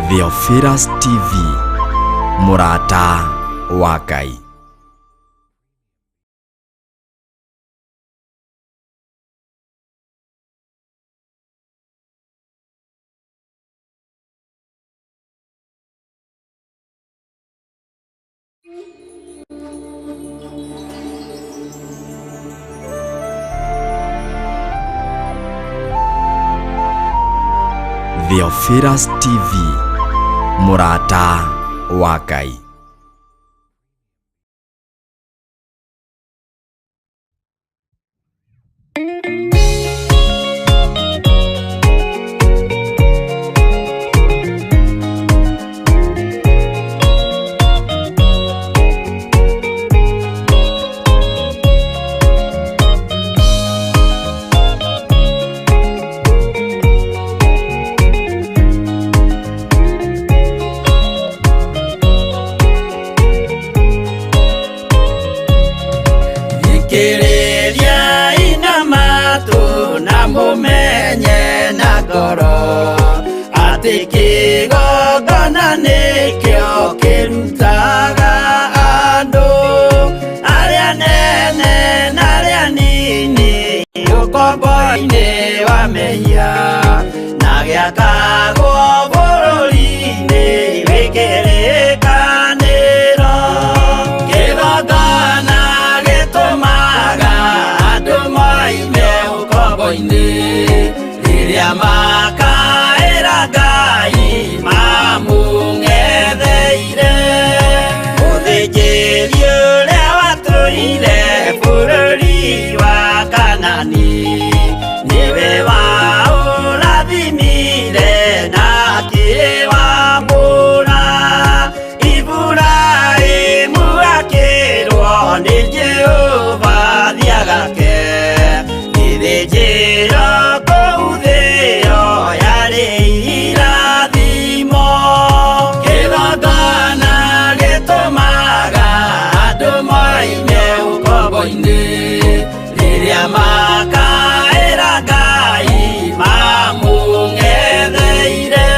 Theophilus TV, mũrata wa Ngai. Theophilus TV, mũrata wa Ngai. Thikĩrĩriai na matũ na mũmenye na ngoro atĩ kĩgongona nĩkĩo kĩrutaga andũ arĩa nene na arĩa nini ũkombo-inĩ wa mehia na gĩakagwo bũrũri-inĩ wĩ kĩrĩkanĩro. Kĩgongona gĩtũmaga andũ moime ũkombo-inĩ rĩrĩa makaĩra Ngai mamũng'etheire. Mũthĩnjĩri ũrĩa watũire bũrũri wa Kanani nĩwe waũrathimire na akĩwamũra. Iburahĩmu akĩrwo nĩ Jehova thiagake gĩthĩnjĩro kũu thĩo yarĩ irathimo. Kĩgongona gĩtũmaga andũ moime ũkombo-inĩ rĩrĩa makaĩra Ngai mamũng'etheire.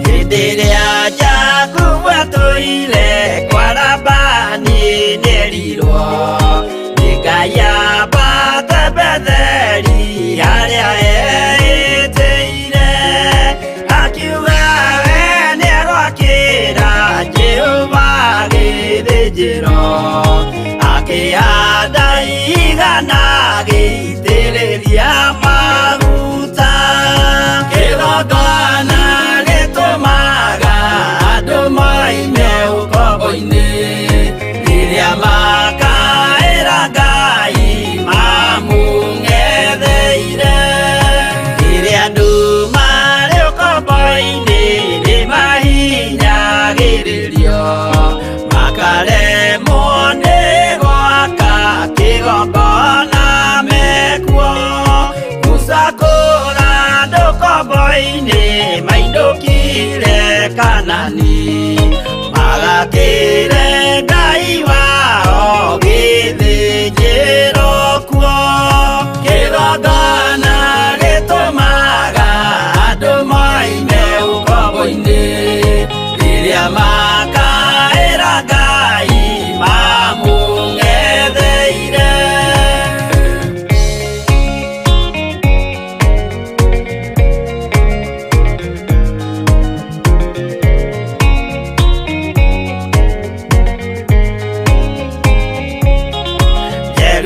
Hĩndĩ ĩrĩa Jakubu atũire kwa Labani nĩerirwo nĩ Ngai ambate Betheli harĩa eĩtĩire, akiuga we nĩegwakĩra Jehova gĩthĩnjĩro, akĩhanda igana agĩitĩrĩria maguta. Kĩgongona gĩtũmaga andũ moime ũkombo-inĩ rĩrĩa makaĩra Ngai mamũng'etheire. Rĩrĩa andũ marĩ ũkombo-inĩ nĩmahinyagĩrĩrio makaremwo nĩ gwaka kĩgongona mekuo. Musa kũra andũ ũkombo-inĩ mainũkire Kanani magakĩre Ngai wao gĩthĩnjĩro kuo. Kĩgongona gĩtũmaga andũ moime ũkombo-inĩ rĩrĩa makaĩra Ngai mamũng'etheire.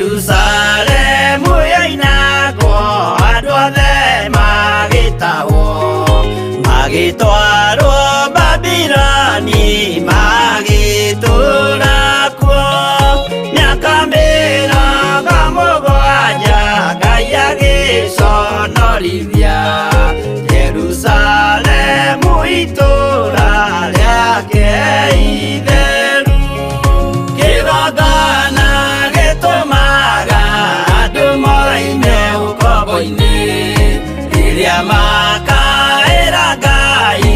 Jerusalemu yoinagwo andũ othe magĩtahwo magĩtwarwo Babiloni magĩtũũra kuo mĩaka 70 Ngai agĩconorithia Jerusalemu itũũra rĩake itheru. Kĩgongona gĩtũmaga andũ moime ũkombo-inĩ rĩrĩa makaĩra Ngai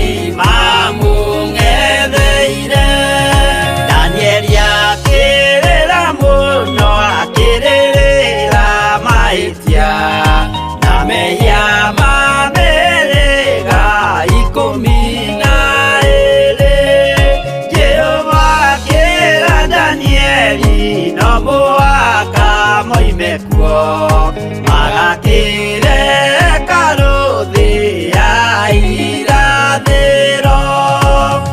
Magakĩreka rũthĩ ya irathĩro.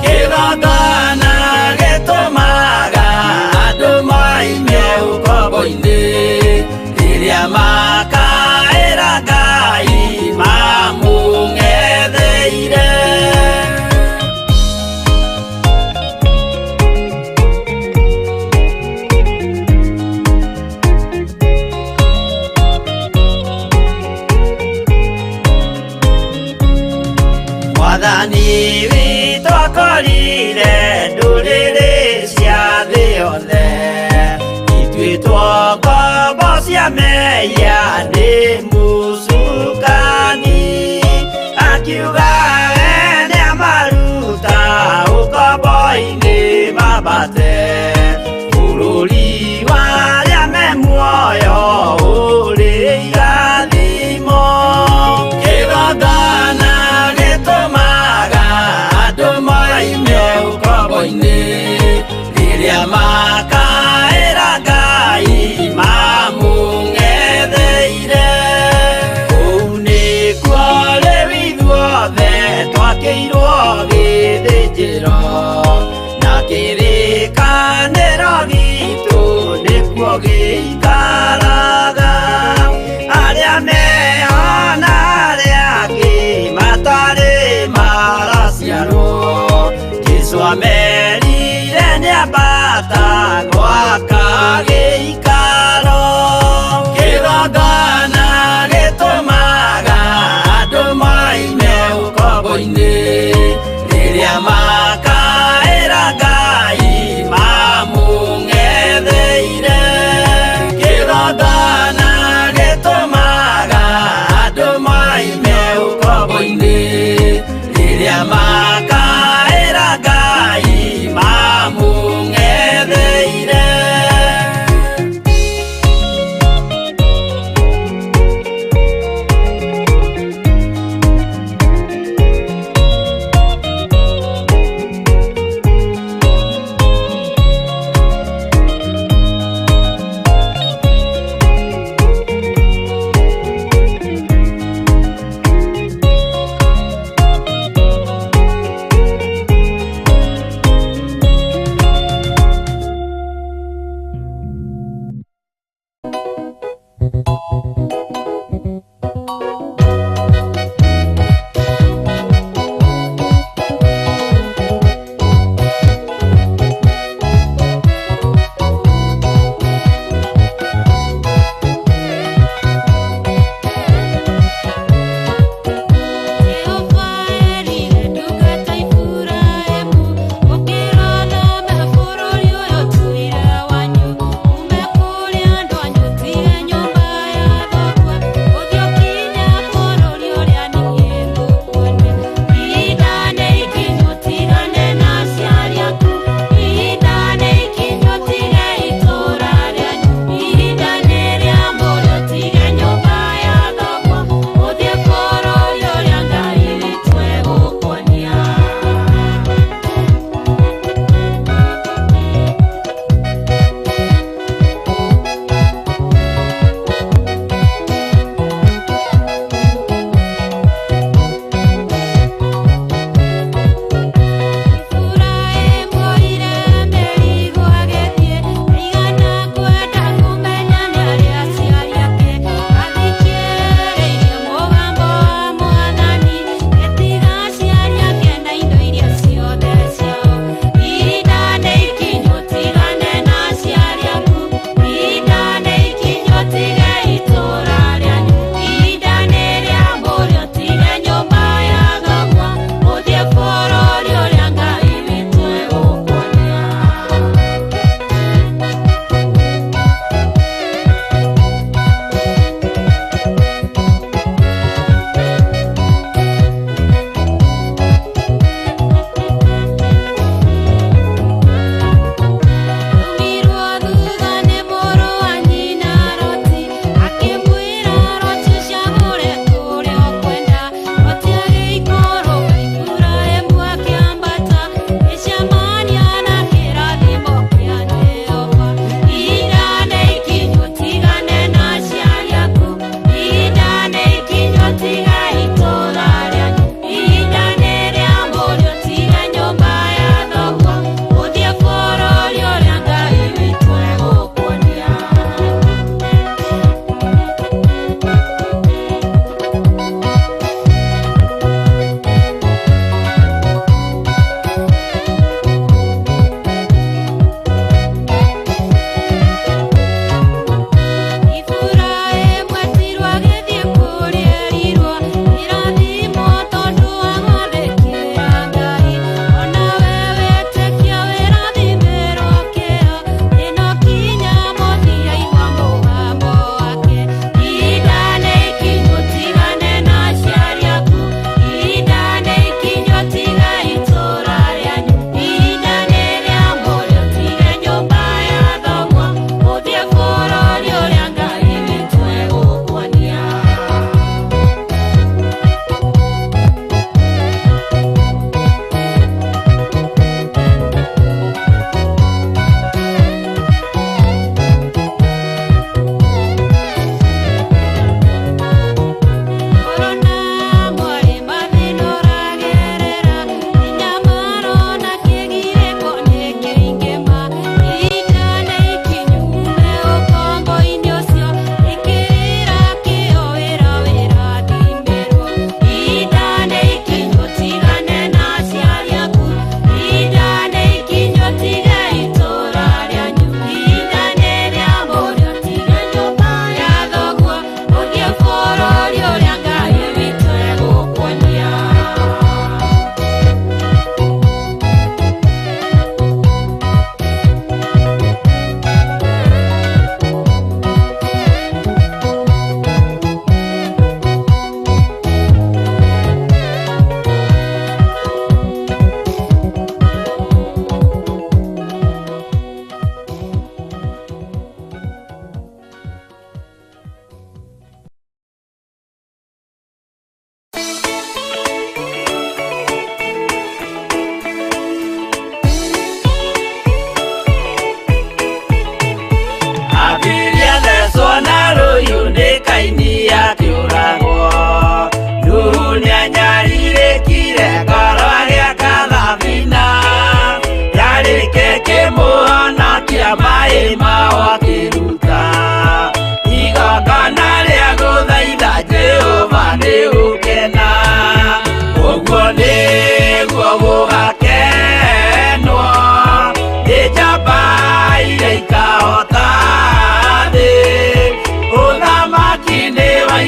Kĩgongona gĩtũmaga andũ moime ũkombo-inĩ, rĩrĩa makaĩra Ngai mamũng'etheire. Mwathani witũ akorire ndũrĩrĩ cia thĩ yothe, ituĩtwo ngombo cia mehia nĩ mũcukani. Akiuga we nĩamaruta ũkombo-inĩ mambate bũrũri wa arĩa me muoyo ũrĩ irathimo. Kĩgongona gĩtũmaga andũ moime ũkombo-inĩ, rĩrĩa makaĩra Ngai mamũng'etheire.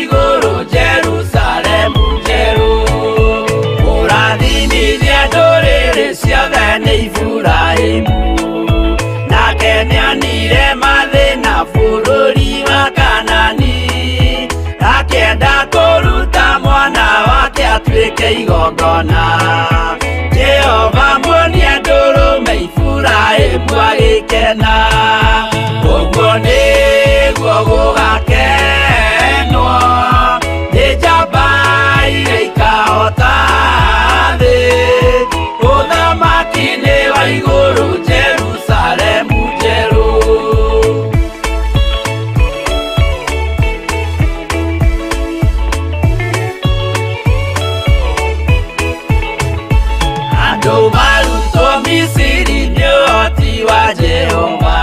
Igũrũ Jerusalemu njerũ. Ũrathimithia ndũrĩrĩ ciothe nĩ Iburahĩmu, nake nĩonire mathĩna bũrũri wa Kanani, akĩenda kũruta mwana wake atuĩke igongona. Jehova muonia ndũrũme Iburahĩmu agĩkena, ũguo nĩguo gũgakenwo nĩ njamba iria ikahota thĩ. Ũthamaki nĩ wa igũrũ Jerusalemu njerũ. Andũ marutwo Misiri nĩ ũhoti wa Jehova,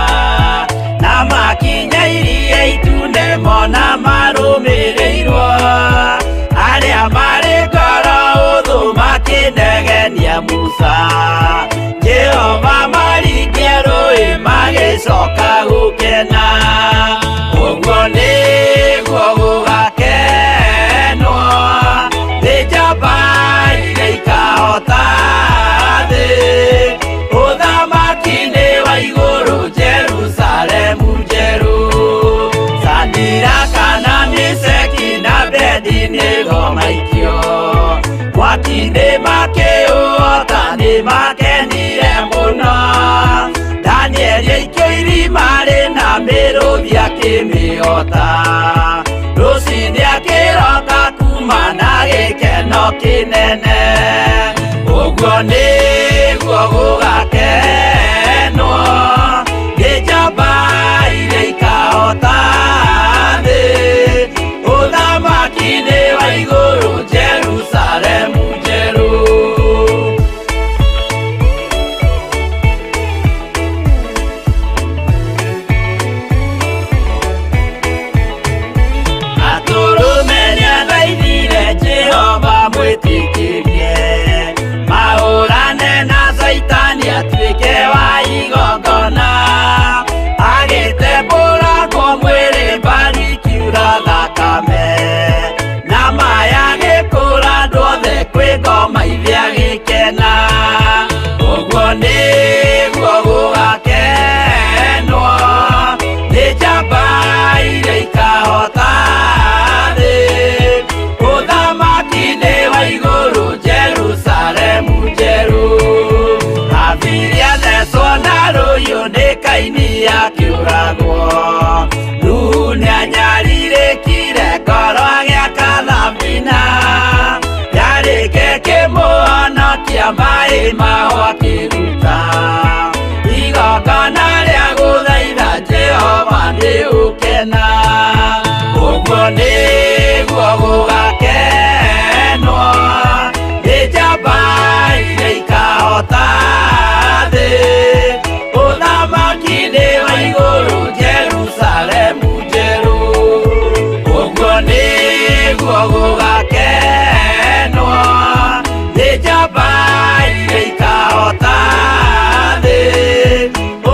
na makinya iria itune mona marũmĩrĩirwo. Arĩa marĩ ngoro ũthũ makĩnegenia Musa, Jehova maringia rũĩ magĩcoka gũkena. Ũguo nĩguo gũgakenwo nĩ njamba iria ikahota thĩ. Ũthamaki nĩ wa igũrũ Jerusalemu njerũ. Sadiraka na Meshaki na Abednego maikio mwaki-inĩ makĩũhota nĩ makenire mũno. Danieli aikio irima rĩna mĩrũthi akĩmĩhota, rũcinĩ akĩroka kuma na gĩkeno kĩnene. Ũguo nĩguo gũgakenwo nĩ njamba iria ikahota thĩ. Ũthamaki nĩ wa igũrũ Jerusalemu njerũ. Atũrũme nĩathaithire Jehova mwĩtĩkĩrie, mahũrane na Caitani atuĩke wa igongona. Agĩtembũrangwo mwĩrĩ mbari ikiura thakame, na maya agĩkũra andũ othe kwĩ ngoma ithe agĩkena. Ũguo nĩguo gũgakenwo nĩ njamba iria ikahota thĩ. Ũthamaki nĩ wa igũrũ Jerusalemu njerũ. Habili athecwo na rũhiũ nĩ Kaini akĩũragwo, Nuhu nĩanyarirĩkire ngoro agĩaka thabina, yarĩke kĩmũhonokia maĩ maho akĩruta igongona rĩa gũthaitha Jehova nĩ ũkena. Ũguo nĩguo gũgakenwo nĩ njamba iria ikahota thĩ. Ũthamaki nĩ wa igũrũ Jerusalemu njerũ. Ũguo nĩguo gũgakenwo nĩ njamba iria ikahota thĩ.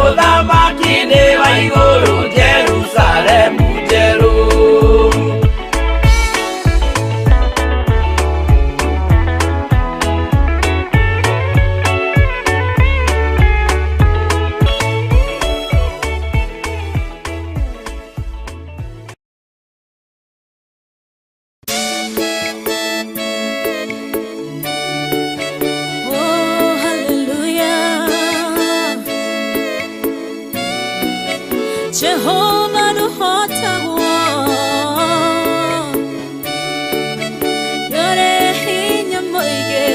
Ũthamaki nĩ wa igũrũ Jerusalemu njerũ. Oh, hallelujah. Jehovah nũhotagwo, nĩũrĩ hinya mũingĩ.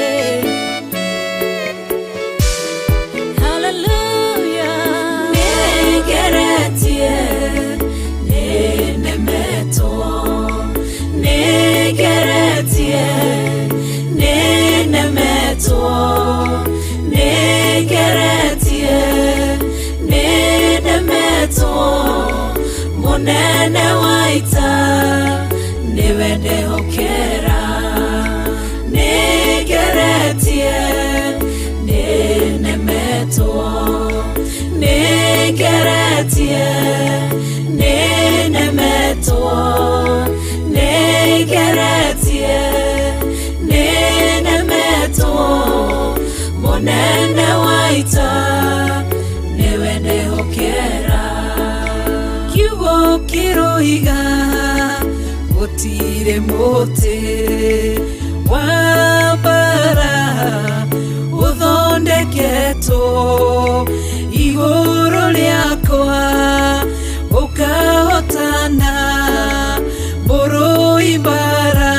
Hallelujah. Nĩngeretie, nĩnemetwo, nĩngeretie, nĩnemetwo, nĩngeretie, nĩnemetwo. Mũnene wa ita nĩwe ndehokera, nĩngeretie, nĩnemetwo, nĩngeretie, nĩnemetwo, nĩ Mũnene wa ita nĩwe ndehokera. Kiugo kĩroiga gũtirĩ mũtĩ wa mbara ũthondeketwo igũrũ rĩakwa ũkahotana mũrũi mbara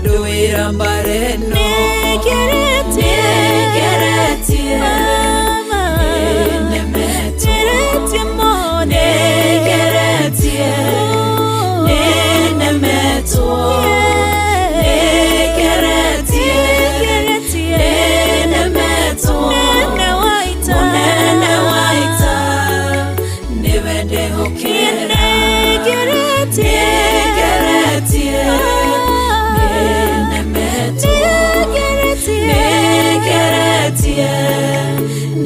ndũĩra mbara ĩno. Nĩngeretie, nĩnemetwo. Nĩngeretie, nĩnemetwo. Nĩngeretie, nĩnemetwo. Mũnene wa ita nĩwe ndehokera. Nĩngeretie, nĩnemetwo. Nĩngeretie,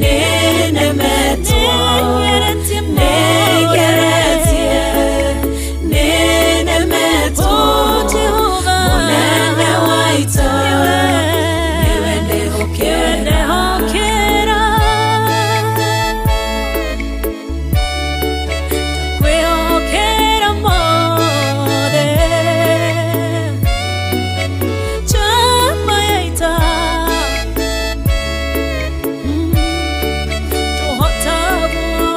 nĩnemetwo. Nĩngeretie, nĩnemetwo. Mũnene wa ita nĩwe ndehokera. Kwĩhokera mothe chama ya ita tũhotagwo.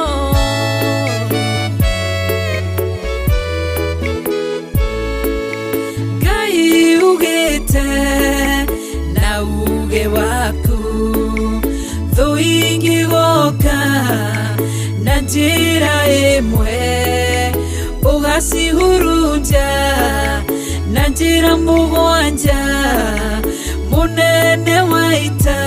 Ngai ugĩte na uge waku thũ ingĩgoka na njĩra ĩmwe ũgacihurunja na njĩra mũgwanja. Mũnene wa ita.